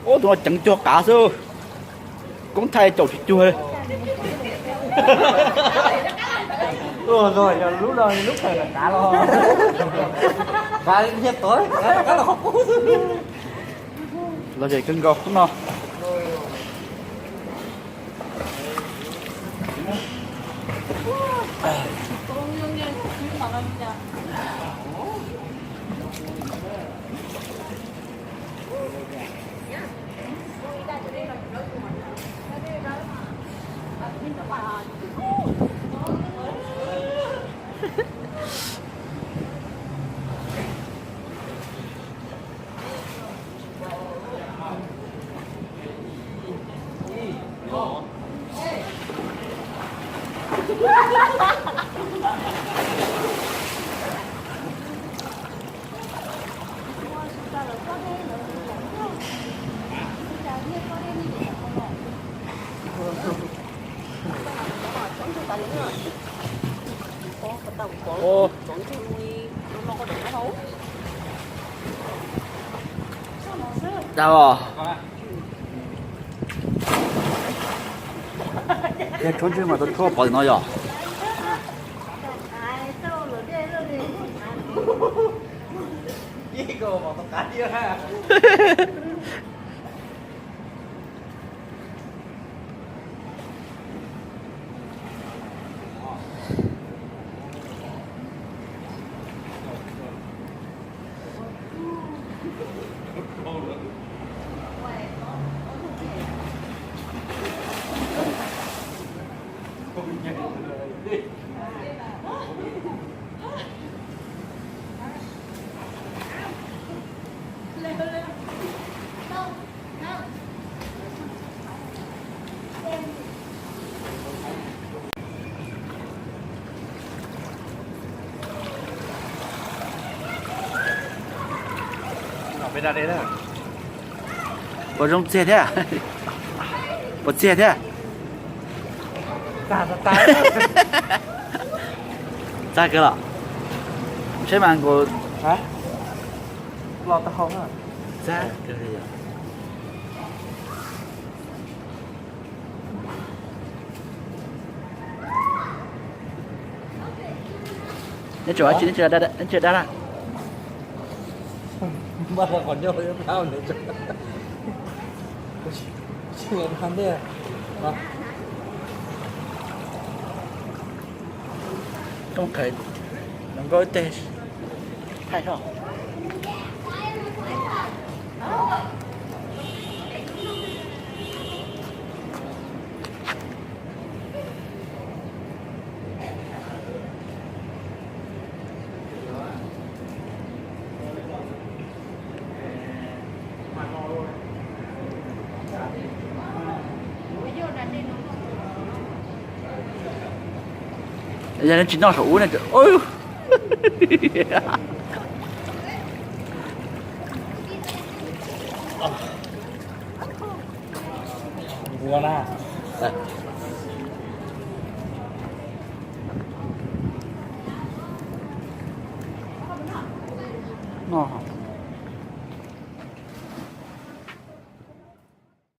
Ub, tus no ceev cuag qav xwb. Koob thaij caum tsis cuag li. Lub no lub kawg qav los, qav nyiaj tod, qav los qhov qub xwb. Los zem kawg nkaus no. Dag os. Yog tshuab ntswg mas tau tshuab pov tim no yog. Puas zoo txiag thiab? Puas txiag thiab? Txag kawg los? Saib mas nkaus. Los tau hau na. Txag kawg li os. Neb tsis, neb tsis dab na. Tooj Khais, no nkauj ib teg thaij soj. Yog neb tsis noj saum ub ne. Noj